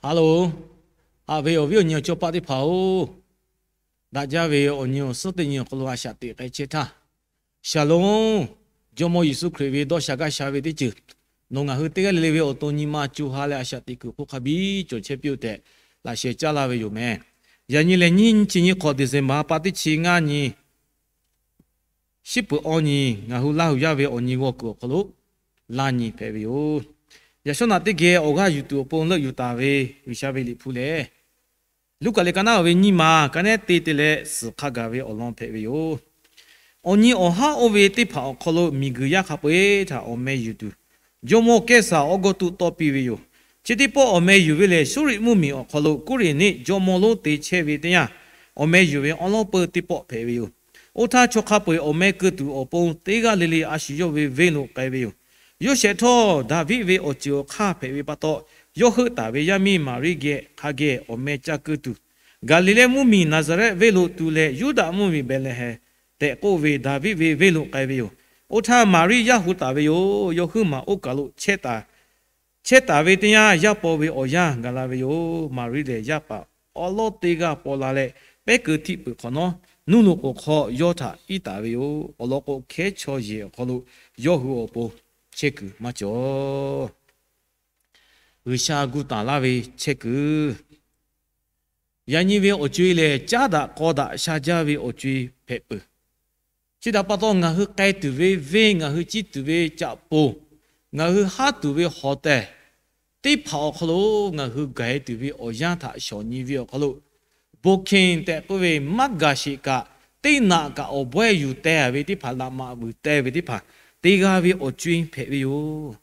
Hello, haꞈ ve awˬ viˉ awˬ nyi awˬ cawˇ paˆ teˇ hpaˍ-oˬ, daꞈ jaˇ ve awˬ nyi awˬ suhˉ teˇ nyi awˬ hk'aw lo a shaꞈ teꞈ k'ai chehˇ htaˇ, Shalom, Jawˇmawˇ Yeˍsuˆ Hkriꞈ ve dawˇ sha gaˇ sha ve teˇ ceuˬ, nawˬ ngaˬ hui teˇ g'aˇ le le ve awˬ to nyi ma co ha leh a shaꞈ teꞈ kuiˬ hk'oˆ hk'a biˇ cawˬ chehˇ piˇ-oˬ tehꞈ laꞈ sheh caˉ laˇ ve yoˬ meh. Yaꞈ nyi lehˬ, nyiˇ chi nyiˇ hk'awꞈ December pa teˇ chi ngaˇ nyi, shiˉ peuˬ awˇ nyi, ngaˬ hui Laˇ huˍ yaˇ ve awˬ nyi g'aw kuiˬ awˬ hk'aw lo laˇ nyi hpehꞈ ve yoˬ. Yaꞈ shawˉ naꞈ teˇ geh awˬ g'aˇ yuˬ tuˬ awˬ pon leuˆ yuˬ taˍ ve G'uiˬsha ve Liꞈ hpu lehˬ, Luˉkaꞈ leh ka naˉ ve nyiˇ ma ka nehˉ te te leh suhˍ hk'a gaˬ ve awˬ lawn hpehꞈ ve yoˬ. Awˬ nyi awˬ haˉ oˇ ve teˇ hpaˍ awˬ hk'aw lo miˬguiˬ yaˇ hk'a peu-eˬ htaꞈ awˬ meh yuˬ tuˬ, jawˇmawˇ Kehˉsaˍ Awˉgawˇtuˆ tawˇ piˇ ve yoˬ. Chi teˇ pawˆ awˬ meh yuˬ ve lehˬ, Suˇriˆ mvuhˇmiˬ awˬ hk'aw lo Kuˇrenˍniˆ jawˇmawˇ lonˉ te chehˇ ve teˇ yanˇ, awˬ meh yuˬ ve awˉ lawˉ peu teˇ pawˆ hpehꞈ ve yoˬ. Oˇ htaˇ, chaw hk'a peu-eˬ awˬ meh keu tuˬ awˬ pon teˇ g'aˇ le le a shu yawˇ ve venˇ lo k'ai ve yoˬ. Yoˇsehꞈ htawˇ, Daˍviˆ ve awˬ ceuˬ awˬ hk'aˇ hpehꞈ ve pa taw, yawˇ heuˆ taˍ ve yaˇ miˇ Maˍriˆ geh hk'a geh awˬ meh ca keu tuˬ, Gaˍliˍlehˇ mvuhˇmiˬ Naˍzaˍrehˆ venˇ lo tu leh Yuˇdaꞈ mvuhˇmiˬ Behˍlehˍhehnˍ tehꞈ k'oˆ ve Daˍviˆ ve venˇ lo k'ai ve yoˬ. Oˇ htaˇ, Maˍriˆ yaˇ hu taˍ ve yoˬ. Yawˇ huiˉ maˬ oˇ kaˬ lo chehˇ taˍ ve teˇ yanˇ, yaˇ paw ve awˬ yanˇ gaˬ la ve yoˬ. Maˍriˆ lehˬ, yaˇ paˍ awˉ lawˉ teˇ g'aˇ paw la leh, pehˉ keu htiˆ peuˬ hk'awꞈ nawˉ, nuˇ loꞈ k'oˍ hk'aw yawˇ htaꞈ iˉ taˍ ve yoˬ. Awˬ lawn k'o, hkehˉ chaw yehˬ awˬ hk'aw lo yawˇ hui awˬ pon chehˇ kuiˬ maˇ cawˬ. G'uiˬsha gu taˍ laˇ ve chehˇ kuiˬ. Yaꞈ nyi ve awˬ co-e lehˬ, caˉ daꞈ k'aw daꞈ sha jaˇ ve awˬ co-e hpehꞈ peuˬ. Chi htaꞈ pa taw, ngaˬ hui k'ai tuˬ ve venˇ, ngaˬ hui ciˇ tuˬ ve caꞈ poˬ, ngaˬ hui haˉ tuˬ ve hawˍ tehˬ teˇ hpaˍ awˬ hk'aw lo ngaˬ hui gaˬ-e tuˬ ve awˬ yanˇ htaꞈ shawˍ nyi ve awˬ hk'aw lo, booking tehꞈ k'oˆ ve maˇ gaˬ sheˍ kaꞈ, teˇ naꞈ kaꞈ awˬ bawehˇ yuˬ teh ve teˇ hpaˍ, laꞈ maꞈ vuiˬ teh ve teˇ hpaˍ, teˇ g'aˇ ve awˬ co-e hpehꞈ ve yoˬ.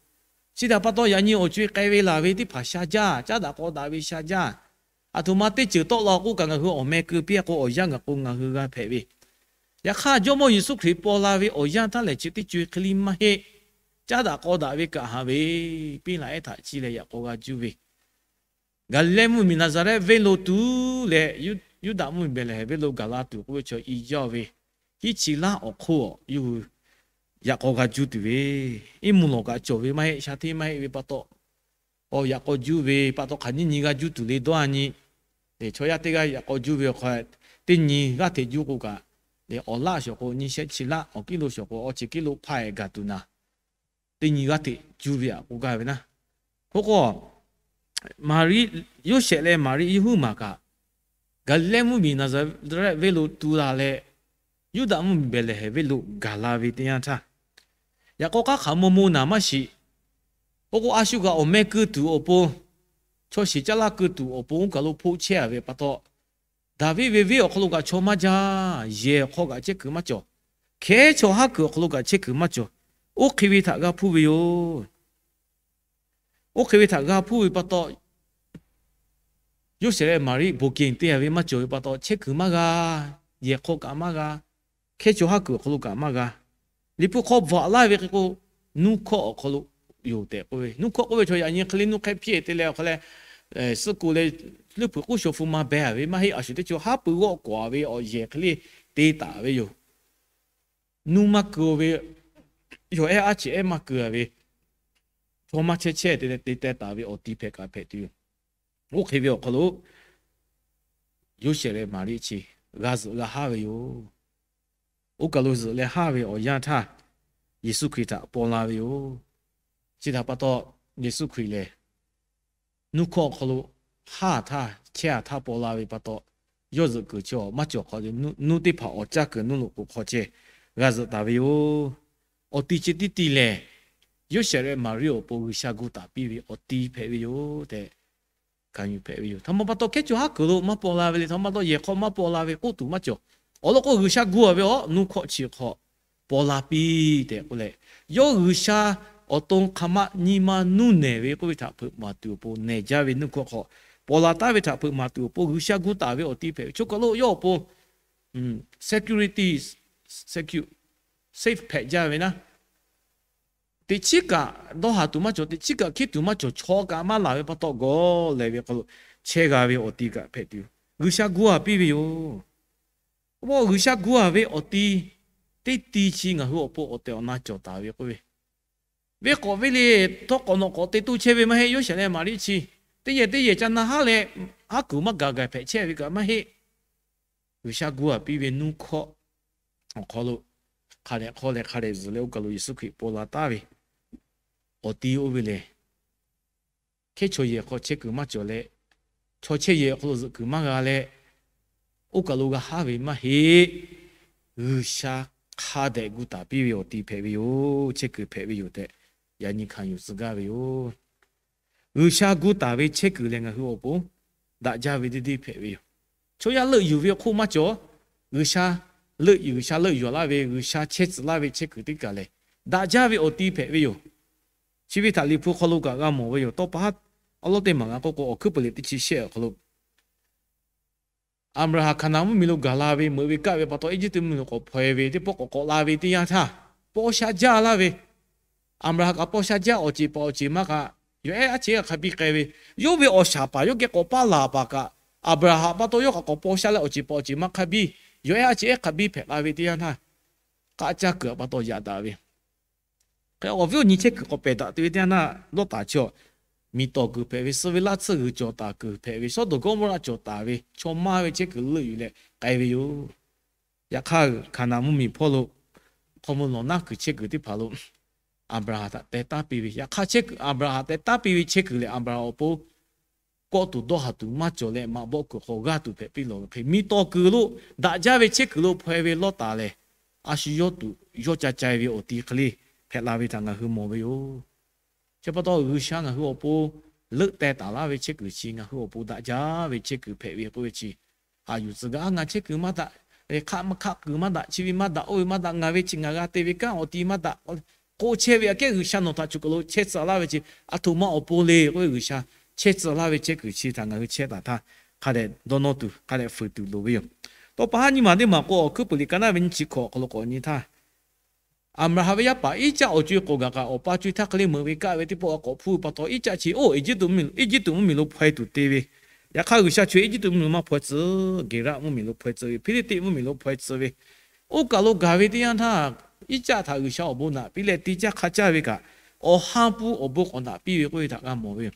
Chi htaꞈ pa taw, yaꞈ nyi awˬ co-e k'ai ve laˬ ve teˇ hpaˍ sha jaˇ, caˉ daꞈ k'aw daꞈ ve sha jaˇ. Aˬ htoꞈ ma teˇ ceuˬ tawˆ la k'oˆ kaꞈ, ngaˬ hui awˬ meh keu piˇ-a k'o, awˬ yanˇ ngaˬ k'o ngaˬ hui g'a hpehꞈ ve. Yaꞈ hk'aˇ, Jawˇmawˇ Yeˍsuˆ Hkriꞈ paw la ve awˬ yanˇ htaˇ lehˬ, chi teˇ co-e hk'e le maˇ heˆ. Caˉ daꞈ k'aw daꞈ ve kaꞈ haˍ ve, piˇ laꞈ ehˉ htaꞈ ciˇ leh yaꞈ k'aw g'a juˇ ve, Gaˍliˍlehˇ mvuhˇmiˬ Naˍzaˍrehˆ venˇ lo tu leh, Yuˇdaꞈ mvuhˇmiˬ Behˍlehˍhehnˍ venˇ lo gaˬ la tuˬ k'oˆ ve chaw i jaˇ ve, hiˉ chi laˇ awˬ hk'oˆ yawˇ hui yaꞈ k'aw g'a juˇ tuˬ ve, iˉ mvuhˇ lawˬ kaꞈ cawˬ ve maˇ heˆ, sha hteˇ maˇ heˆ ve pa taw, awˬ yaꞈ k'aw juˇ ve pa taw, hk'aˬ nyiˇ nyi g'a juˇ tuˬ le dawˇ-a nyi. Chaw yaˇ teˇ g'aˇ yaꞈ k'aw juˇ ve awˬ hk'aw, teˇ nyi g'aˇ hteꞈ juˇ k'o kaꞈ, awˬ laˇ shawˍ k'o nyiˇ shehˆ chi laˇ, awˬ kiˉ lo shawˍ k'o awˬ chi kiˉ lo hpaˇ-e gaˬ tuˬ naˍ, teˇ nyi g'aˇ hteꞈ juˇ ve aꞈ k'oˆ gaˇ ve naˉ. K'oˆ k'o, Maˍriˆ, Yoˇsehꞈ leh Maˍriˆ yawˇ huiˉ maˬ kaꞈ, Gaˍliˍlehˇ mvuhˇmiˬ Naˍzaˍrehˆ venˇ lo tu la leh, Yuˇdaꞈ mvuhˇmiˬ Behˍlehˍhehnˍ venˇ lo gaˬ la ve teˇ yanˇ htaˇ, yaꞈ k'aw k'aˉ hk'aˬ maw maw naˍ maˇ shiˍ. K'oˆ k'o, a shu kaꞈ awˬ meh keu tuˬ awˬ pon, chaw shiˍ caˉ laˇ keu tuˬ awˬ pon oˇ kaˬ lo hpoˆ chehˇ-a ve pa taw, Daˍviˆ ve venˇ awˬ hk'aw lo kaꞈ chaw maˇ jaˇ. Yehˬ awˬ hk'aw kaꞈ chehˇ kuiˬ maˇ cawˬ. Hkehˉ chaw haˉ kuiˬ awˬ hk'aw lo kaꞈ chehˇ kuiˬ maˇ cawˬ. Oˇ hk'e ve htaꞈ g'a hpuˇ ve yoˬ. Oˇ hk'e ve htaꞈ g'a hpuˇ ve pa taw, Yoˇsehꞈ leh Maˍriˆ bon keˬ teˇ g'aˇ ve maˇ cawˬ ve pa taw, chehˇ kuiˬ maˇ g'a, yehˬ hk'aw kaꞈ maˇ g'a, hkehˉ chaw haˉ kuiˬ awˬ hk'aw lo kaꞈ maˇ g'a. Liꞈ hpu hk'aw bvuhꞈ laˇ ve hk'e k'o, nuˇ hkawˇ awˬ hk'aw lo yoˬ tehꞈ k'oˆ ve. Nuˇ hkawˇ k'oˆ ve chaw yaꞈ nyi hk'e le nuˇ hk'ehˇ hpiˇ-e te leh awˬ hk'a leh, suhˆ ko leh, leuˆ hpeuꞈ k'uˉ shaw hpu ma beh-a ve maˇ heˆ. A shu teˇ chaw haˉ pui g'awˆ kawꞈ-a ve awˬ yehˬ hk'e le te taˍ ve yoˬ. Nuˇ maˇ keu ve, yawˬ ehˉ aˉ ceˬ ehˉ maˇ keu-a ve, chaw maˇ chehˇ chehˇ te leh te teh taˍ ve awˬ ti hpehꞈ kaꞈ hpehꞈ tuˬ yoˬ. Oˇ hk'e ve awˬ hk'aw lo Yoˇsehꞈ leh Maˍriˆ chi g'a zuhꞈ g'a haˉ ve yoˬ. Oˇ kaˬ lo zuhꞈ leh haˉ ve awˬ yanˇ htaˇ, Yeˍsuˆ Hkriꞈ htaꞈ paw la ve yoˬ. Chi htaꞈ pa taw, Yeˍsuˆ Hkriꞈ lehˬ, nuˇ hkawˇ awˬ hk'aw lo haˉ htaˇ chehˇ-a htaˇ paw la ve pa taw, yawˇ zuhꞈ kuiˬ chi awˬ maˇ cawˬ hk'aw, nuˇ teˇ hpaˍ awˬ caˇ kuiˬ nuˇ loꞈ k'oˍ hk'aw ceh g'a zuhꞈ taˍ ve yoˬ. Awˬ ti chi teˇ ti lehˬ, Yoˇsehꞈ leh Maˍriˆ awˬ pon G'uiˬsha gu taˍ piˇ ve awˬ ti hpehꞈ ve yoˬ tehꞈ, hkanˍ yuˬ hpehꞈ ve yoˬ. Htaꞈ ma pa taw hkehˉ chaw haˉ kuiˬ lo maˇ paw la ve le, htaꞈ ma pa taw yehˬ hk'aw maˇ paw la ve k'oˆ tuˬ maˇ cawˬ. Awˬ lawn k'o, G'uiˬsha gu-a ve awˬ nuˇ hkawˇ chi hk'aw paw la piˇ tehꞈ k'oˆ leh, yawˇ G'uiˬsha awˬ to hk'aˬ ma nyi ma nuˇ nehˬ ve k'oˆ ve htaꞈ hpeuꞈ maˍ tuˬ awˬ pon nehˬ jaˇ ve nuˇ hkawˇ hk'aw paw la taˉ ve htaꞈ hpeuꞈ maˍ tuˬ awˬ pon G'uiˬsha gu taˍ ve awˬ ti hpehꞈ ve. Chaw kaˬ lo yawˇ awˬ pon security, secure, safe hpehꞈ jaˇ ve naˉ, teꞈ chiˉ kaꞈ dawˇ haˍ tuˬ maˇ cawˬ, teꞈ chiˉ kaꞈ hkiˉ tuˬ maˇ cawˬ, chaw kaꞈ maˇ laˬ ve pa taw, gawˬ leh ve hk'aw lo chehˇ g'a ve awˬ ti kaꞈ hpehꞈ tuˬ yoˬ. G'uiˬsha gu-a piˇ ve yoˬ. Awˬ, G'uiˬsha gu-a ve awˬ ti teˇ ti chi ngaˬ hui awˬ pon awˬ tehˬ awˬ na cawˬ taˍ ve k'oˆ ve, venˇ k'awꞈ venˇ le htawˇ k'awꞈ nawꞈ k'awꞈ te toˇ chehˇ ve maˇ heˆ. Yoˇsehꞈ leh Maˍriˆ chi Teˇ yehˬ teˇ yehˬ ca na haˉ leh, haˉ kuiˬ maˇ gaˬ gaˬ hpehꞈ chehˇ ve kaꞈ maˇ heˆ. G'uiˬsha gu a piˇ ve nuˇ hkawˇ awˬ hk'aw lo hk'a dehꞈ hk'awˇ leh hk'a dehꞈ zuhˬ leh oˇ kaˬ lo Yeˍsuˆ Hkriꞈ paw la taˉ ve awˬ ti oˇ ve lehˬ, hkehˉ chaw yehˬ hk'aw chehˇ kuiˬ maˇ cawˬ leh, chaw chehˇ yehˬ awˬ hk'aw lo zuhꞈ kuiˬ maˇ g'a leh, oˇ kaˬ lo g'a haˉ ve maˇ heˆ. G'uiˬsha hk'a dehꞈ gu taˍ piˇ ve awˬ ti hpehꞈ ve yoˬ. Chehˇ kuiˬ hpehꞈ ve yoˬ tehꞈ, yaꞈ nyi hkanˍ yuˬ tcuh gaˇ ve yoˬ. G'uiˬsha gu taˍ ve chehˇ kuiˬ lehˬ, ngaˬ hui awˬ pon daꞈ jaˇ ve deˇ deˇ hpehꞈ ve yoˬ. Chaw yaˇ leuˆ yuˬ ve awˬ hk'oˆ maˇ cawˬ. G'uiˬsha leuˆ yuˬ, G'uiˬsha leuˆ yuˬ laˇ ve, G'uiˬsha chehˇ tcuh laˇ ve chehˇ kuiˬ teˇ kaˬ lehˬ, daꞈ jaˇ ve awˬ ti hpehꞈ ve yoˬ. Chi ve htaꞈ Liꞈ hpu hk'aw lo kaꞈ g'a mawˬ ve yoˬ. Tawˇ pa haˉ awˉ lawˉ teˇ maˬ g'a k'oˆ k'o, Awˬ hkuiˉ puiˍ liꞈ teˇ chi shehˆ awˬ hk'aw lo Aˍbraˍhanˍ Hkaˍnanˍ mvuhˇmiˬ lo gaˬ la ve, meuꞈ ve kaˆ ve pa taw, Eˇjiˇtuꞈ mvuhˇmiˬ lo k'awꞈ hpaw e ve teˇ pawˆ k'awꞈ k'awꞈ la ve teˇ yanˇ htaˇ, paw sha jaˇ laˇ ve, Aˍbraˍhanˍ kaꞈ paw sha jaˇ, awˬ ceˬ paˍ awˬ ceˬ maˇ kaꞈ, yawˬ ehˉ aˉ ceˉ ehˉ hk'a biˇ k'ai ve, yawˇ ve awˬ shaˍ paˍ yawˇ geh k'awꞈ paˇ laˬ paˍ kaꞈ, Aˍbraˍhanˍ pa taw yawˇ kaꞈ k'awꞈ paw sha leh awˬ ceˬ paˍ awˬ ceˬ maˇ hk'a biˇ, yawˬ ehˉ aˉ ceˉ ehˉ hk'a biˇ hpehꞈ la ve teˇ yanˇ htaˇ, k'aˆ caˇ kuiˬ a pa taw yaꞈ daꞈ ve, hk'e awˬ viˉ awˬ nyi chehˇ kuiˬ k'awꞈ pehˬ daꞈ tuˬ ve teˇ yanˇ htaˇ, Lawˇtaˍ chi awˬ miˬ tawˍ kuiˬ hpehꞈ ve, suh ve laˇ tsuhˇ g'uiˬ cawˬ taˍ kuiˬ hpehꞈ ve, Sawˉdonˍ Gawˇmawˇraˆ cawˬ taˍ ve, chaw maˇ ve chehˇ kuiˬ leuˆ yuˬ leh k'ai ve yoˬ. Yaꞈ hk'aˇ, Hkaˍnanˍ mvuhˇmiˬ hpawˇ lo hk'aw mvuh lawˬ naˉ kuiˬ chehˇ kuiˬ teˇ hpaˍ lo Aˍbraˍhanˍ htaꞈ teh taˉ piˇ ve, yaꞈ hk'aˇ chehˇ kuiˬ, Aˍbraˍhanˍ teh taˉ piˇ ve chehˇ kuiˬ lehˬ, Aˍbraˍhanˍ awˬ pon kawˆ tuˬ dawˇ haˍ tuˬ maˇ cawˬ leh, maꞈ bawˆ kuiˬ hk'aw g'aˇ tuˬ hpehꞈ piˇ lawˬ ve hk'e, miˬ tawˍ kuiˬ lo daꞈ jaˇ ve chehˇ kuiˬ lo hpaw e ve Lawˇtaˍ lehˬ, a shu yawˇ tuˬ yawˇ ca ca e ve awˬ ti hk'e le hpehꞈ la ve htaꞈ ngaˬ hui mawˬ ve yoˬ. Chi pa taw, G'uiˬsha ngaˬ hui awˬ pon leuˆ teh taˍ laˇ ve chehˇ kuiˬ chi ngaˬ hui awˬ pon daꞈ jaˇ ve chehˇ kuiˬ hpehꞈ ve k'oˆ ve chi, haꞈ yuˬ tcuh gaˇ. Ngaˬ chehˇ kuiˬ maˇ daꞈ, hk'aˆ maˇ hk'aˆ kuiˬ maˇ daꞈ, chi ve maˇ daꞈ, oˇ ve maˇ daꞈ, ngaˬ ve chi ngaˬ g'a te ve kanˉ awˬ ti maˇ daꞈ k'oˆ chehˇ ve aꞈ kehˉ, G'uiˬsha nawˬ htaꞈ choˬ kaˬ lo chehˇ tcuh laˇ ve chi a htoꞈ ma awˬ pon le k'oˆ ve, G'uiˬsha chehˇ tcuh laˇ ve chehˇ kuiˬ chi htaꞈ ngaˬ hui chehˇ taˍ htaˇ, hk'a dehꞈ dawˇ nawˇ tuˬ, hk'a dehꞈ fuiˍ tuˬ loˍ ve yoˬ. Tawˇ pa haˉ nyiˇ maˬ teˇ maˬ k'o, Awˬ hkuiˉ puiˍ liꞈ ka naˉ ve nyiˇ chi hkawꞈ awˬ hk'aw lo k'awꞈ nyi htaˇ, Aˍbraˍhanˍ ve yaˇ paˍ Iˉcaˆ awˬ co e k'awꞈ gaˬ kaꞈ, awˬ pa co e htaˇ hk'e le meuꞈ ve kaˆ ve teˇ pawˆ g'a k'awꞈ hpuˇ ve pa taw, Iˉcaˆ chi oˇ Eˇjiˇtuꞈ mvuhˇmiˬ lo hpaw e tuˬ te ve. Yaꞈ hk'aˇ, G'uiˬsha chi Eˇjiˇtuꞈ mvuhˇmiˬ lo maˇ hpaw tcuh, Geˍraˆ mvuhˇmiˬ lo hpaw e tcuh ve, Hpiˇliˇtiˆ mvuhˇmiˬ lo hpaw e tcuh ve, oˇ kaˬ lo gaˬ ve teˇ yanˇ htaˇ, Iˉcaˆ htaꞈ G'uiˬsha awˬ bon naꞈ piˇ leh, te caˇ hk'a caˇ ve kaꞈ, awˬ ha pu awˬ bon k'awꞈ naꞈ piˇ ve k'oˆ ve htaꞈ g'a mawˬ ve yoˬ.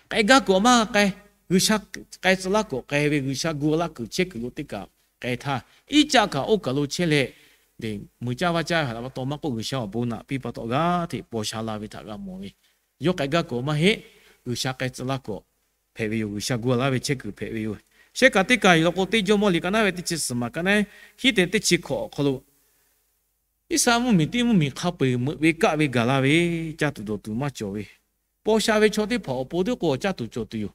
K'ai gaˇ kuiˬ maˇ k'ai, G'uiˬsha k'ai tcuh laˇ kuiˬ k'ai ve, G'uiˬsha gu laˇ kuiˬ chehˇ kuiˬ lo teˇ kaꞈ k'ai htaˇ, Iˉcaˆ kaꞈ oˇ kaˬ lo chehˇ leh, meuꞈ caˇ vaˇ caˇ ve htaꞈ pa taw maˇ k'oˆ, G'uiˬsha awˬ bon naꞈ piˇ pa taw g'aˇ hteꞈ paw sha la ve htaꞈ g'a mawˬ ve. Yawˇ k'ai gaˇ kuiˬ maˇ heˆ, G'uiˬsha k'ai tcuh laˇ kuiˬ hpehꞈ ve yoˬ. G'uiˬsha gu laˇ ve chehˇ kuiˬ hpehꞈ ve yoˬ. Shehˆ kaꞈ teˇ kaꞈ yoˬ law k'o, teˇ Jawˇmawˇ liꞈ ka naˉ ve teˇ chi suhˍ maˬ ka naˉ hiˉ te teˇ chi hkawꞈ awˬ hk'aw lo, Iˉsaˍreˍlaˆ mvuhˇmiˬ tiˉ mvuhˇmiˬ hk'a peu-eˬ meuꞈ ve kaˆ ve gaˬ la ve, caˇ tuˬ dawˬ tuˬ maˇ cawˬ ve, paw sha ve chaw teˇ hpaˍ awˬ pon tiˉ k'o caˇ tuˬ cawˬ tuˬ yoˬ.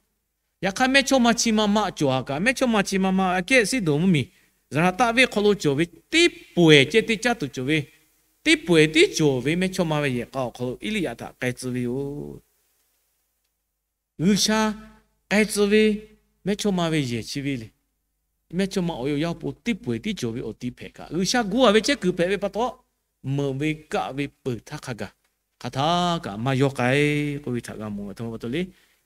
Yaꞈ hk'aˇ, mehˇchawˇma chi ma ma cawˬ a kaꞈ, mehˇchawˇma chi ma ma aꞈ kehˉ Siˉdonˍ mvuhˇmiˬ Zaˍlaˍtaˆ venˇ hk'aw lo cawˬ ve teˇ peu-eˬ ceh te caˇ tuˬ cawˬ ve, teˇ peu-eˬ tiˉ cawˬ ve mehˇchawˇma ve yehˬ k'a awˬ hk'aw lo Eˇliˇyaꞈ htaꞈ k'ai tcuh ve yoˬ. G'uiˬsha k'ai tcuh ve mehˇchawˇma ve yehˬ chi ve le. Mehˇchawˇma awˬ yaˇ awˬ yaˇ awˬ pon teˇ peu-eˬ tiˉ cawˬ ve awˬ ti hpehꞈ kaꞈ, G'uiˬsha gu a ve chehˇ kuiˬ hpehꞈ ve pa taw, meuꞈ ve kaˆ ve peuˬ htaˇ hk'a gaˬ, hk'aˬ htaˇ kaꞈ maˇ yawˇ k'ai k'oˆ ve htaꞈ g'a mawˬ ve. Htaꞈ ma pa taw le,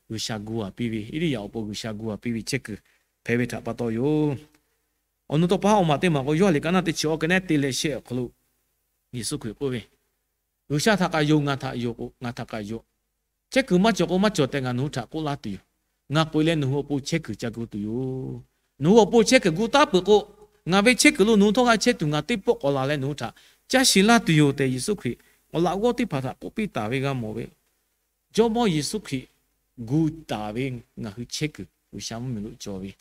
G'uiˬsha gu a piˇ ve, Eˇliˇyaꞈ awˬ pon G'uiˬsha gu a piˇ ve chehˇ kuiˬ hpehꞈ ve htaꞈ pa taw yoˬ. Awˬ nu tawˇ pa haˉ awˬ maˬ teˇ maˬ k'o, Yoˇhanˬ liꞈ ka naˉ teˇ chi awˬ ka naˉ te leh shehˆ awˬ hk'aw lo Yeˍsuˆ Hkriꞈ k'oˆ ve, G'uiˬsha htaꞈ kaꞈ yonˍ, ngaˬ htaꞈ yonˍ k'o, ngaˬ htaꞈ kaꞈ yonˍ. Chehˇ kuiˬ maˇ cawˬ k'o maˇ cawˬ tehꞈ ngaˬ nawˬ hui htaꞈ k'oˆ laˇ tuˬ yoˬ. Ngaˬ k'oꞈ e leh nawˬ hui awˬ pon chehˇ kuiˬ ca gu tuˬ yoˬ. Nawˬ hui awˬ pon chehˇ kuiˬ gu taˉ peuˬ k'o, ngaˬ ve chehˇ kuiˬ lo nawˬ hui htawˇ g'a chehˇ tuˬ ngaˬ teˇ pawˆ k'awꞈ laˬ leh nawˬ hui htaꞈ caˇ sheˍ laˇ tuˬ yoˬ tehꞈ, Yeˍsuˆ Hkriꞈ awˬ laꞈ g'awˇ teˇ hpaˍ htaꞈ k'oˆ piˇ taˍ ve g'a mawˬ ve. Jawˇmawˇ Yeˍsuˆ Hkriꞈ gu taˍ ve ngaˬ hui chehˇ kuiˬ G'uiˬsha mvuhˇmiˬ lo cawˬ ve.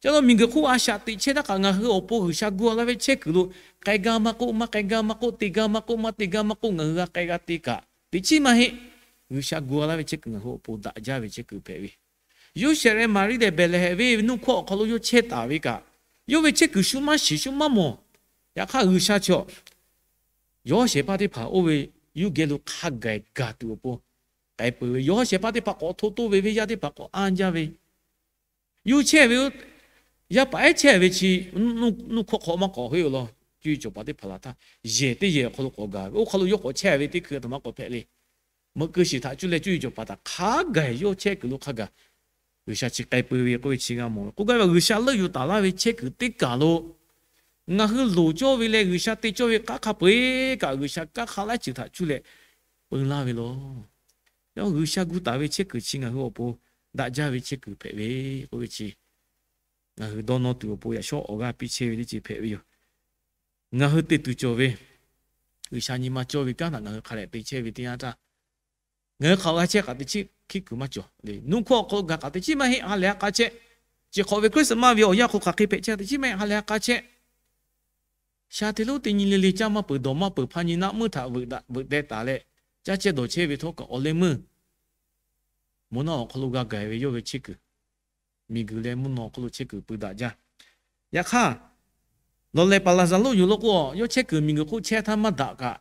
Ca lo miˬguiˬ hk'oˆ a shaꞈ teꞈ chehˇ htaˇ kaꞈ, ngaˬ hui awˬ pon G'uiˬsha gu a laˇ ve chehˇ kuiˬ lo k'ai gaˇ maˇ k'oˆ, maˇ k'ai gaˇ maˇ k'oˆ, te gaˇ maˇ k'oˆ, maˇ te gaˇ maˇ k'oˆ, ngaˬ hui g'a k'ai g'a te kaꞈ, teꞈ chiˉ maˇ heˆ. G'uiˬsha gu a laˇ ve chehˇ kuiˬ ngaˬ hui awˬ pon daꞈ jaˇ ve chehˇ kuiˬ hpehꞈ ve. Yoˇsehꞈ leh Maˍriˆ lehˬ, Behˍlehˍhehnˍ venˇ ve nuˇ hkawˇ awˬ hk'aw lo yawˇ chehˇ taˍ ve kaꞈ, yawˇ ve chehˇ kuiˬ shu maˇ shiˍ shu maˇ mawˬ. Yaꞈ hk'aˇ, G'uiˬsha chaw yawˇ shehˍ hpaˇ teˇ hpaˍ oˇ ve yuˇ geh lo hk'a gaˬ gaˬ tuˬ awˬ pon k'ai peuˬ ve, yawˇ shehˍ hpaˇ teˇ hpaˍ k'awꞈ hto toˇ ve, venˇ yaˇ teˇ hpaˍ k'awꞈ anˇ jaˇ ve, yuˇ chehˇ ve, yaˇ paˍ ehˉ chehˇ ve chi, nuˇ hkawˇ hk'aw maˇ k'awꞈ heˆ-oˬ law. Cuˇ yiˍ cawˬ paˍ teˇ hpaˍ laˬ htaˇ, yehˬ teˇ yehˬ awˬ hk'aw lo k'awꞈ gaˬ ve, oˇ hk'aw lo yawˇ k'awꞈ chehˇ ve teˇ hkui a htoꞈ ma k'awꞈ hpehꞈ le. Meuꞈ keu shiˍ htaꞈ cuˇ leh cuˇ yiˍ cawˬ paˍ htaꞈ hk'a gaˬ yawˇ chehˇ kuiˬ lo hk'a gaˬ G'uiˬsha chi k'ai peuˬ ve k'oˆ ve chi g'a mawˬ ve. K'oˆ gaˇ ve, G'uiˬsha leuˆ yuˬ taˍ laˇ ve chehˇ kuiˬ teˇ kaˬ lo ngaˬ hui loˍ cawˇ ve leh G'uiˬsha te cawˇ ve kanˉ hk'a peu-eˬ kaꞈ, G'uiˬsha kanˉ hk'a laiˉ ceuˬ htaꞈ cuˇ leh peu laˇ ve law. Yawˇ G'uiˬsha gu taˍ ve chehˇ kuiˬ chi ngaˬ hui awˬ pon daꞈ jaˇ ve chehˇ kuiˬ hpehꞈ ve k'oˆ ve chi, ngaˬ hui dawˇ nawˇ tuˬ awˬ pon yaꞈ shawˉ awˬ g'aˇ piˇ chehˇ ve teˇ ceuˬ hpehꞈ ve yoˬ. Ngaˬ hui te tuˬ cawˬ ve, G'uiˬsha nyi ma cawˇ ve kanˉ htaꞈ ngaˬ hui hk'a dehꞈ te chehˇ ve teˇ yanˇ htaˇ, ngaˬ hui hk'aˬ g'a chehˇ kaꞈ teˇ chiˉ hkiˆ kuiˬ maˇ cawˬ le. Nuˇ hkawˇ awˬ hk'aw lo gaˬ kaꞈ teˇ chiˉ maˇ heˆ, ha lehˬ ha k'a chehˇ. Chi hk'awꞈ ve Christmas ve awˬ yanˇ hk'aw hk'aˬ hk'e hpehꞈ chehˇ, teˇ chiˉ maˇ heˆ, ha lehˬ ha k'a chehˇ. Sha te lonˉ teˇ nyi le le caˇ maˇ peuˬ, dawˬ maˇ peuˬ, hpa nyi naˆ meuˇ htaꞈ veuꞈ teh taˍ leh, caˇ ceh dawˬ chehˇ ve htawˇ kaꞈ awˬ leh meuˇ mvuhˇ naw awˬ hk'aw lo g'a gaˬ ve yawˇ ve chehˇ kuiˬ, miˬguiˬ leh mvuhˇ naw awˬ hk'aw lo chehˇ kuiˬ pui daꞈ jaˇ. Yaꞈ hk'aˇ, lawˬ lehˬ paˍ Laˍzaˍruˆ yoˬ law k'o, yawˇ chehˇ kuiˬ miˬguiˬ hk'oˆ chehˇ htaˇ maˇ daꞈ kaꞈ,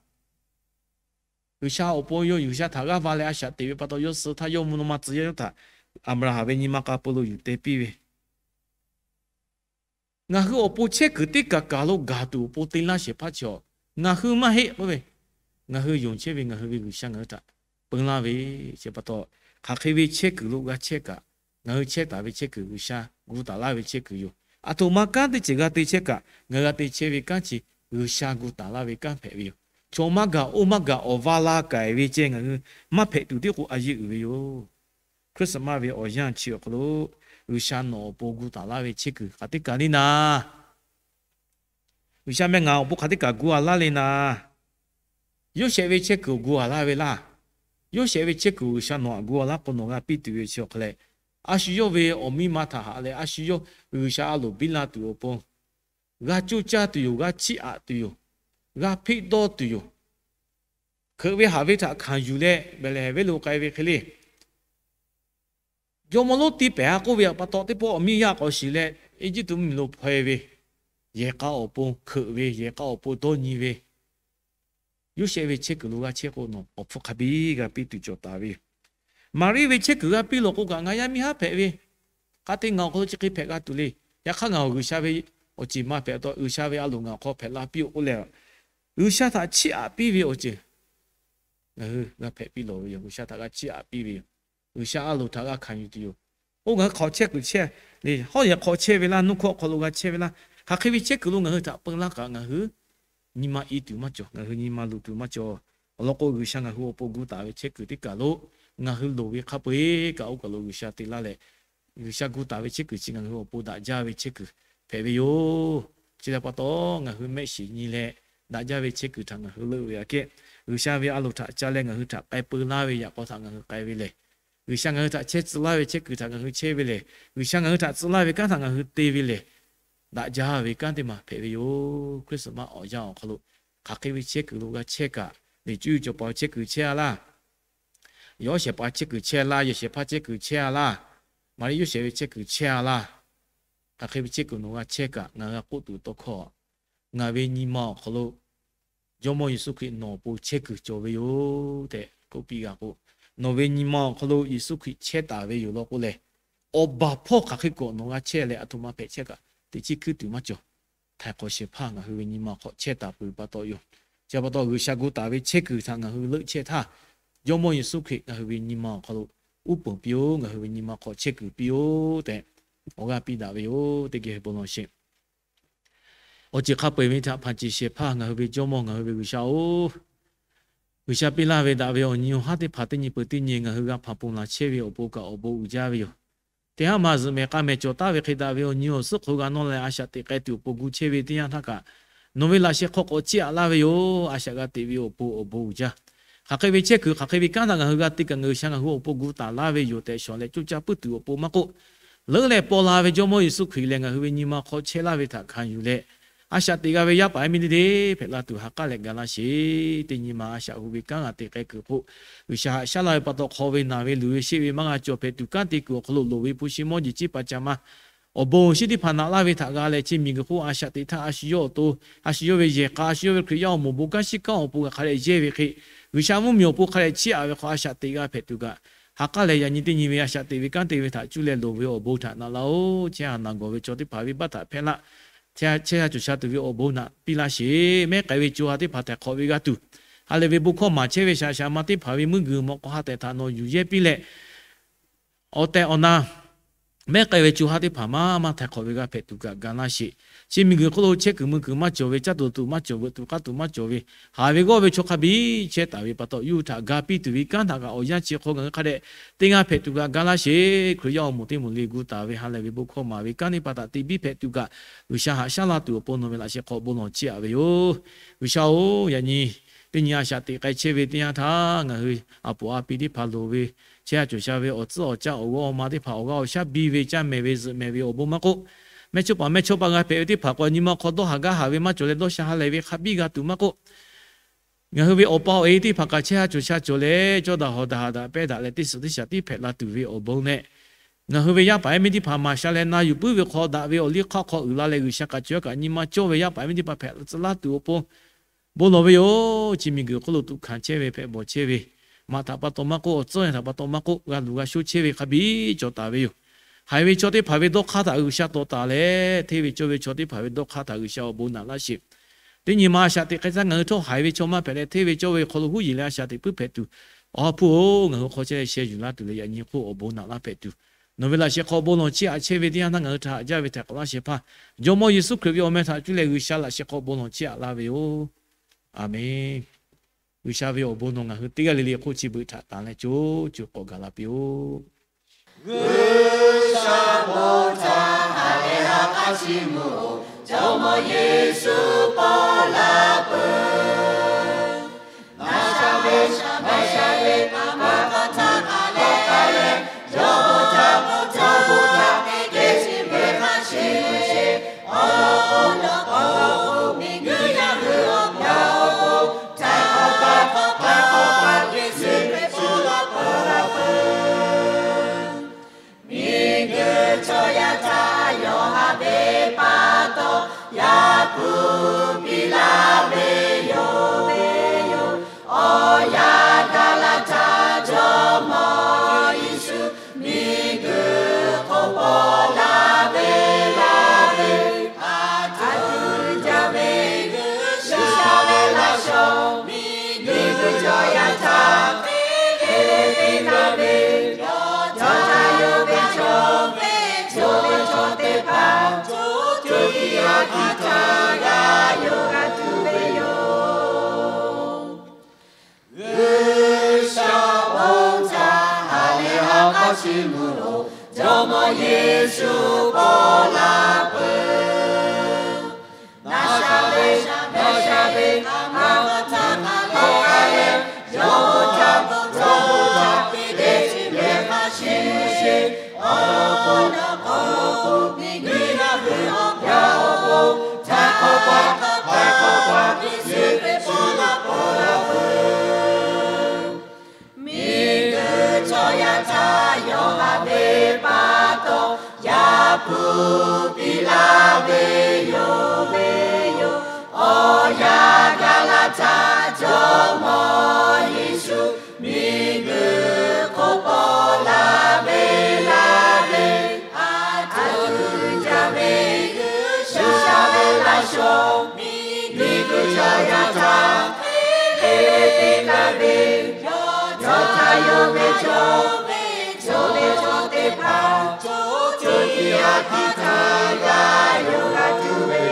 G'uiˬsha awˬ pon yawˇ G'uiˬsha htaꞈ g'aˇ va leh a shaꞈ teꞈ ve pa taw, yawˇ suh htaˇ yawˇ mvuhˇ naw ma tcuh yaˇ yawˇ htaꞈ Aˍbraˍhanˍ ve nyi ma k'a peu lo yuˬ te piˇ ve, ngaˬ hui awˬ pon chehˇ kuiˬ teˇ kaˬ kaˬ lo gaˬ tuˬ awˬ pon te laˇ shehˍ hpaˇ chi awˬ, ngaˬ hui maˇ heˆ k'oˆ ve, ngaˬ hui yonˍ chehˇ ve ngaˬ hui ve G'uiˬsha ngaˬ hui htaꞈ peu laˇ ve chi pa taw, hk'aˬ hk'e ve chehˇ kuiˬ lo g'a chehˇ kaꞈ, ngaˬ hui chehˇ taˍ ve chehˇ kuiˬ G'uiˬsha gu taˍ laˇ ve chehˇ kuiˬ yoˬ. Aˬ htoꞈ ma kanˉ teˇ ceuˬ g'a te chehˇ kaꞈ, ngaˬ hui g'a te chehˇ ve kanˉ chi G'uiˬsha gu taˍ laˇ ve kanˉ hpehꞈ ve yoˬ. Chaw maˇ gaˬ oˇ maˇ gaˬ awˬ va la k'ai ve ceh ngaˬ hui maˇ hpehꞈ tuˬ tiˉ k'o a yeˇ uiˍ ve yoˬ. Christmas ve awˬ yanˇ chi awˬ hk'aw lo G'uiˬsha nawˬ awˬ pon gu taˍ laˇ ve chehˇ kuiˬ hk'aˬ teˇ kaˬ le naˍ, G'uiˬsha meh ngaˬ awˬ pon hk'aˬ teˇ kaˬ gu a laˇ le naˍ, Yoˇsehꞈ ve chehˇ kuiˬ awˬ gu a laˇ ve laˇ. Yoˇsehꞈ ve chehˇ kuiˬ G'uiˬsha nawˬ htaꞈ gu a laˇ k'o nawˬ g'a piˇ tuˬ ve chi awˬ hk'aw leh, a shu yawˇ ve awˬ miˇ ma htaꞈ haꞈ leh a shu yawˇ G'uiˬsha a loˍ biˇ la tuˬ awˬ pon, g'a coˇ caˇ tuˬ yoˬ, g'a chiˇ aꞈ tuˬ yoˬ, g'a hpeˆ dawˇ tuˬ yoˬ. Hkeuꞈ ve haꞈ ve htaꞈ hkanˍ yuˬ leh Behˍlehˍhehnˍ venˇ lo k'ai ve hk'e le. Jawˇmawˇ lonˉ tiˇ pehˍ a k'oˆ ve pa taw, teˇ pawˆ awˬ miˇ yaˇ k'awꞈ shiˍ leh Eˇjiˇtuꞈ mvuhˇmiˬ lo hpaw e ve, yehˬ k'a awˬ pon hkeuꞈ ve, yehˬ k'a awˬ pon dawˇ nyi ve, Yoˇsehꞈ ve chehˇ kuiˬ lo g'a chehˇ k'o nawˬ awˬ hpfuhˇ hk'a biˇ g'a piˇ tuˬ cawˬ taˍ ve yoˬ. Maˍriˆ ve chehˇ kuiˬ g'a piˇ lawˬ k'o kaꞈ, ngaˬ yaˇ miˇ haˉ hpehꞈ ve, hk'a te ngaˬ awˬ hk'aw lo chi hk'e hpehꞈ g'a tuˬ le. Yaꞈ hk'aˇ ngaˬ awˬ G'uiˬsha ve awˬ ceˬ ma hpehꞈ taw, G'uiˬsha ve a loˍ ngaˬ awˬ hk'aw hpehꞈ la piˇ-oˆ k'oˆ leh, G'uiˬsha htaꞈ chiˇ aꞈ piˇ ve awˬ ceuˬ ngaˬ hui g'a hpehꞈ piˇ lawˬ ve yoˬ. G'uiˬsha htaꞈ g'a chiˇ aꞈ piˇ ve yoˬ. G'uiˬsha a loˍ htaꞈ g'a hkanˍ yuˬ tuˬ yoˬ. Oˇ ngaˬ hui hk'aw chehˇ kuiˬ chehˇ le, hawˉ yehˬ hk'aw chehˇ ve laˇ, nuˇ hkawˇ hk'aw lo g'a chehˇ ve laˇ, hk'aˬ hk'e ve chehˇ kuiˬ lo ngaˬ hui htaꞈ peu laˇ kaꞈ ngaˬ hui nyi ma i tuˬ maˇ cawˬ, ngaˬ hui nyi ma luˬ tuˬ maˇ cawˬ. Awˬ lawn k'o, G'uiˬsha ngaˬ hui awˬ pon gu taˍ ve chehˇ kuiˬ teˇ kaˬ lo ngaˬ hui loˍ ve hk'a peu-eˬ kaꞈ oˇ kaˬ lo G'uiˬsha te laˇ leh, G'uiˬsha gu taˍ ve chehˇ kuiˬ chi ngaˬ hui awˬ pon daꞈ jaˇ ve chehˇ kuiˬ hpehꞈ ve yoˬ. Chi htaꞈ pa taw, ngaˬ hui mehˆ shiˍ nyi leh daꞈ jaˇ ve chehˇ kuiˬ htaꞈ ngaˬ hui leuˆ ve aꞈ kehˉ, G'uiˬsha ve a loˍ htaꞈ ca leh ngaˬ hui htaꞈ k'ai peu laˇ ve yaꞈ k'aw htaꞈ ngaˬ hui k'ai ve lehˬ, G'uiˬsha ngaˬ hui htaꞈ chehˇ tcuh laˇ ve chehˇ kuiˬ htaꞈ ngaˬ hui chehˇ ve lehˬ, G'uiˬsha ngaˬ hui htaꞈ tcuh laˇ ve kanˉ htaꞈ ngaˬ hui te ve lehˬ, daꞈ jaˇ ve kanˉ teˇ maˬ hpehꞈ ve yoˬ. Christmas awˬ yanˇ awˬ hk'aw lo hk'aˬ hk'e ve chehˇ kuiˬ lo g'a chehˇ kaꞈ, Liꞈ cuˇ cawˬ paˍ chehˇ kuiˬ chehˇ a laˇ, yawˇ shehˍ paˍ chehˇ kuiˬ chehˇ a laˇ, yehˬ shehˍ hpaˇ chehˇ kuiˬ chehˇ a laˇ, Maˍriˆ Yoˇsehꞈ ve chehˇ kuiˬ chehˇ a laˇ, hk'aˬ hk'e ve chehˇ kuiˬ nawˬ g'a chehˇ kaꞈ ngaˬ g'a k'oˆ tuˬ tawˇ hkawˇ, ngaˬ ve nyi ma awˬ hk'aw lo Jawˇmawˇ Yeˍsuˆ Hkriꞈ nawˬ awˬ pon chehˇ kuiˬ cawˬ ve yoˬ tehꞈ k'oˆ piˇ g'a k'o, nawˬ ve nyi ma awˬ hk'aw lo Yeˍsuˆ Hkriꞈ chehˇ taˍ ve yoˬ law k'oˆ leh, awˬ baˬ hpawˇ hk'aˬ hk'e k'awꞈ nawˬ g'a chehˇ leh aˬ htoꞈ ma hpehꞈ chehˇ kaꞈ, teꞈ chiˉ hkuiˉ tuˬ maˇ cawˬ. Htaiˍ hk'awꞈ shehˍ hpaˇ ngaˬ hui ve nyi ma hk'aw chehˇ taˍ peuˬ pa taw yoˬ. Chi pa taw G'uiˬsha gu taˍ ve chehˇ kuiˬ htaꞈ ngaˬ hui leuˆ chehˇ htaˇ, Jawˇmawˇ Yeˍsuˆ Hkriꞈ ngaˬ hui ve nyi ma awˬ hk'aw lo uˉ peunˍ piˇ-oˆ, ngaˬ hui ve nyi ma hk'aw chehˇ kuiˬ piˇ-oˆ tehꞈ awˬ g'aˇ piˇ daꞈ ve yoˬ. Teˇ geh bon lawˬ sheˍ. Awˬ ceuˬ hk'a peu-eˬ ve htaꞈ hpanˍ ceˬ shehˍ hpaˇ ngaˬ hui ve Jawˇmawˇ ngaˬ hui ve G'uiˬsha-oˬ, G'uiˬsha piˇ laˇ ve daꞈ ve awˬ nyi awˬ haˉ teˇ hpaˍ teˇ nyi peuˬ teˇ nyi ngaˬ hui g'a hpanˍ ponˬ laˬ chehˇ ve awˬ pon kaꞈ awˬ bon uiˍ jaˇ ve yoˬ. Teˇ haˉ ma zuhꞈ mehˍ k'a mehˍ cawˬ taˍ ve hk'e daꞈ ve awˬ nyi awˬ suhˉ hk'aw g'a nawˇ leh a shaꞈ teꞈ k'ai tuˬ awˬ pon gu chehˇ ve teˇ yanˇ htaˇ kaꞈ, nawˬ ve laꞈ sheh hk'aw k'awꞈ chiˇ aꞈ laˇ ve yoˬ. A shaꞈ g'a teꞈ ve awˬ pon awˬ bon uiˍ jaˇ. Hk'aˬ hk'e ve chehˇ kuiˬ, hk'aˬ hk'e ve kanˉ htaꞈ ngaˬ hui g'a te kaꞈ, G'uiˬsha ngaˬ hui awˬ pon gu taˍ laˇ ve yoˬ tehꞈ shawˍ leh coˇ caˇ puiˉ tuˬ awˬ pon maˇ k'oˆ, leuˉ leh paw la ve Jawˇmawˇ Yeˍsuˆ Hkriꞈ lehˬ ngaˬ hui ve nyi ma hk'aw chehˇ laˇ ve htaꞈ hkanˍ yuˬ leh, a shaꞈ teꞈ g'a ve yaˇ paˍ yaˇ miˇ teˇ deˇ hpehꞈ la tuˬ ha k'aˉ leh ga laˇ sheˍ. Teˇ nyi ma a shaꞈ hu ve kanˉ g'a te k'ai kuiˬ hk'oˆ, G'uiˬsha haꞈ shaˉ laˇ ve pa taw hk'aw ve naˬ ve luˬ ve sheˆ ve maˇ g'a cawˬ hpehꞈ tuˬ kanˉ te kuiˬ awˬ hk'aw lo loˍ ve hpu shi mawˇ jeˬ ciˇ pa ca ma awˬ bon awˬ shinˉ teˇ hpaˍ naꞈ laˇ ve htaꞈ g'a leh, chi miˬguiˬ hk'oˆ a shaꞈ teꞈ htaˇ a shu yawˇ awˬ to, a shu yawˇ ve yehˬ k'a, a shu yawˇ ve Hkriꞈ yaˇ awˬ moˍ bon kanˉ shiˉ kanˉ awˬ pon g'a hk'a dehꞈ yehˇ ve hk'e, G'uiˬsha mvuhˇmiˬ awˬ pon hk'a dehꞈ chiˇ aꞈ ve hk'aw a shaꞈ teꞈ g'a hpehꞈ tuˬ kaꞈ, ha k'aˉ leh yaꞈ nyi teˇ nyi ve a shaꞈ teꞈ ve kanˉ te ve htaꞈ cuˇ leh loˍ ve awˬ bon htaꞈ naꞈ laˇ-oˆ. Chehˇ haꞈ naˬ gawˬ ve chaw teˇ hpaˍ ve baˆ htaꞈ hpehˇ laˇ. Chehˇ haꞈ cawˬ sha tuˬ ve awˬ bon naꞈ piˇ laˇ sheˍ. Mehˉ k'ai ve co ha teˇ hpaˍ htaiˍ hk'awꞈ ve g'a tuˬ, ha lehˬ ve bon hkawˇ maˍ chehˇ ve shaˍ shaˍ ma teˇ hpaˍ ve meuˇ g'uiˬ mawꞈ k'aw ha tehꞈ htaꞈ nawˬ yuˬ yehˇ piˇ leh, awˬ tehˬ awˬ na mehˉ k'ai ve co ha teˇ hpaˍ maˇ maˇ htaiˍ hk'awꞈ ve g'a hpehꞈ tuˬ kaꞈ ga laˇ sheˍ. Chi miˬguiˬ hk'oˆ lo chehˇ kuiˬ mui kuiˬ maˇ cawˬ ve, caˇ tuˬ tuˬ maˇ cawˬ, veuꞈ tuˬ k'aˇ tuˬ maˇ cawˬ ve, haˍ ve g'awˇ ve chaw hk'a biˇ chehˇ taˍ ve pa taw, yuˇ htaꞈ ga piˇ tuˬ ve kanˉ htaꞈ kaꞈ awˬ yanˇ chi hk'aw ngaˬ hui hk'a dehꞈ teˇ g'aˇ hpehꞈ tuˬ kaꞈ ga laˇ sheˍ. Hkriꞈ yaˇ awˬ moˍ teˇ moˍ le gu taˍ ve ha lehˬ ve bon hkawˇ maˍ ve kanˉ teˇ hpaˍ htaꞈ teꞈ biˇ hpehꞈ tuˬ kaꞈ, G'uiˬsha haꞈ shaˉ laˇ tuˬ awˬ pon nawˬ ve laꞈ sheh hk'aw bon lawˬ chiˇ aꞈ ve yoˬ. G'uiˬsha-oˬ, yaꞈ nyi teˇ nyi a shaꞈ teꞈ k'ai chehˇ ve teˇ yanˇ htaˇ, ngaˬ hui a poˍ a pi teˇ hpaˍ loˍ ve, chehˇ a cawˬ sha ve awˬ tcuhˉ awˬ caˇ awˬ g'awˇ awˬ ma teˇ hpaˍ awˬ g'aˇ awˬ shaˉ biˇ ve, caˇ mehˍ ve, zuhꞈ mehˍ ve awˬ bon maˇ k'oˆ, mehˇchawˇ paˍ mehˇchawˇ paˍ g'a hpehꞈ ve teˇ hpaˍ k'o, nyi ma hk'aw dawˇ haˍ gaˇ haˍ ve maˇ cawˬ leh, dawˇ sha ha lehˬ ve hk'a biˇ g'a tuˬ maˇ k'oˆ, ngaˬ hui ve awˬ pa awˬ e teˇ hpaˍ kaꞈ chehˇ ha cawˬ sha cawˬ leh, cawˇ daꞈ hawˍ daꞈ haˍ daꞈ pehˇ daꞈ leh, teˇ suhˍ teˇ shaˍ tiˉ hpehꞈ la tuˬ ve awˬ bon leh, ngaˬ hui ve yaˇ paˍ yaˇ miˇ teˇ hpaˍ maˍ sha leh na yuˬ puiˉ ve hk'aw daꞈ ve awˬ liˇ hk'aˆ hk'aw uiˍ la leh, G'uiˬsha kaꞈ cawˬ kaꞈ nyi ma cawˇ ve yaˇ paˍ yaˇ miˇ teˇ hpaˍ hpehꞈ tcuh laˇ tuˬ awˬ pon bon lawˬ ve yoˬ. Chi miˬguiˬ hk'oˆ lo tuꞈ hkanˍ chehˇ ve, hpehꞈ bawˬ chehˇ ve, maꞈ htaꞈ pa taw maˇ k'oˆ, awˬ tcuhˇ htaꞈ pa taw maˇ k'oˆ, g'a luˬ g'a shoˉ chehˇ ve hk'a biˇ cawˬ taˍ ve yoˬ. Haiˬ ve chaw teˇ hpaˍ ve dawˇ hk'aˇ htaꞈ G'uiˬsha tawˍ taˍ leh, hteˇ ve cawˇ ve chaw teˇ hpaˍ ve dawˇ hk'aˇ htaꞈ G'uiˬsha awˬ bon naꞈ laˇ sheˍ. Teˇ nyi ma a shaꞈ teꞈ k'ai htaˇ ngaˬ hui htawˇ haiˬ ve chaw maˇ hpehꞈ leh, hteˇ ve cawˇ ve hk'aw lo huˉ yeˬ leh a shaꞈ teꞈ puiˉ hpehꞈ tuˬ, Awˬ ha hpu-oˬ, ngaˬ hui hk'aw chehˇ leh sheh yuˬ laˇ tuˬ leh, yaꞈ nyi hk'oˆ awˬ bon naꞈ laˇ hpehꞈ tuˬ, nawˬ ve laꞈ sheh hk'aw bon lawˬ chiˇ aꞈ chehˇ ve teˇ yanˇ htaˇ ngaˬ hui htaꞈ haꞈ jaˇ ve htaiˍ hk'awꞈ laˇ shehˍ hpaˇ, Jawˇmawˇ Yeˍsuˆ Hkriꞈ ve awˬ meh htaꞈ cuˇ leh G'uiˬsha laꞈ sheh hk'aw bon lawˬ chiˇ aꞈ laˇ ve yoˬ. Aˬmenˍ. G'uiˬsha ve awˬ bon nawˬ ngaˬ hui teˇ g'aˇ le le hk'oˆ chi beuꞈ htaꞈ tanˍ leh co co k'awꞈ gaˬ la piˇ-oˆ. G'uiˬsha bon htaꞈ ha lehˬ ha k'aˉ chi mvuh-oˬ, Jawˇmawˇ Yeˍsuˆ paw la peuˬ. Naˍ sha ve, naˍ sha ve, maˇ k'aw htaˇ k'aˍ leh k'aˍ leh, yawˇ bon htaꞈ, yawˇ bon htaꞈ teˇ geh chi ve hk'a sheˍ sheˍ, awˬ lawn k'o, awˬ lawn k'o, miˬguiˬ yaˇ hui awˬ pa awˬ pon, htaiˍ hk'awꞈ pa, htaiˍ hk'awꞈ pa, Yeˍsuˆ Hkriꞈ paw la peuˬ. Miˬguiˬ chaw yaˇ htaꞈ yawˇ haꞈ ve pa taw, yaꞈ hpu piˇ laˇ ve yoˬ ve yoˬ. Awˬ yanˇ gaˬ la htaˇ Jawˇmawˇ Yeˍsuˆ miˬguiˬ hk'oˆ paw la ve laˇ ve, a htoꞈ jaˇ ve G'uiˬsha ve laꞈ shawˍ, miˬguiˬ chaw yaˇ htaꞈ hk'e te piˇ laˇ ve, yawˇ htaꞈ yawˇ ve chaw ve chaw ve chaw teˇ hpaˍ, co co tiˉ a hkiˇ htaˇ g'a yawˇ g'a tuˬ ve yoˬ. G'uiˬsha bon htaꞈ ha lehˬ ha k'aˉ chi mvuh-oˬ, Jawˇmawˇ Yeˍsuˆ paw la peuˬ. Naˍ sha ve, naˍ sha ve, a ma htaˇ k'aˍ leh k'aˍ leh, yawˇ htaꞈ, yawˇ htaꞈ teˇ geh chi ve hk'a sheˍ sheˍ, awˬ lawn k'o, awˬ lawn k'o, miˬguiˬ yaˇ hui awˬ pa awˬ pon, htaiˍ hk'awꞈ pa, htaiˍ hk'awꞈ pa, Yeˍsuˆ Hkriꞈ paw la peuˬ. Miˬguiˬ chaw yaˇ htaꞈ yawˇ haꞈ ve pa taw, yaꞈ hpu piˇ laˇ ve yoˬ ve yoˬ. Awˬ yanˇ gaˬ la htaˇ Jawˇmawˇ Yeˍsuˆ miˬguiˬ hk'oˆ paw la ve laˇ ve, a htoꞈ jaˇ ve G'uiˬsha ve laꞈ shawˍ, miˬguiˬ chaw yaˇ htaꞈ hk'e te piˇ laˇ ve, yawˇ htaꞈ yawˇ ve chaw ve chaw ve chaw teˇ hpaˍ, co co tiˉ a hkiˇ htaˇ g'a yawˇ g'a tuˬ ve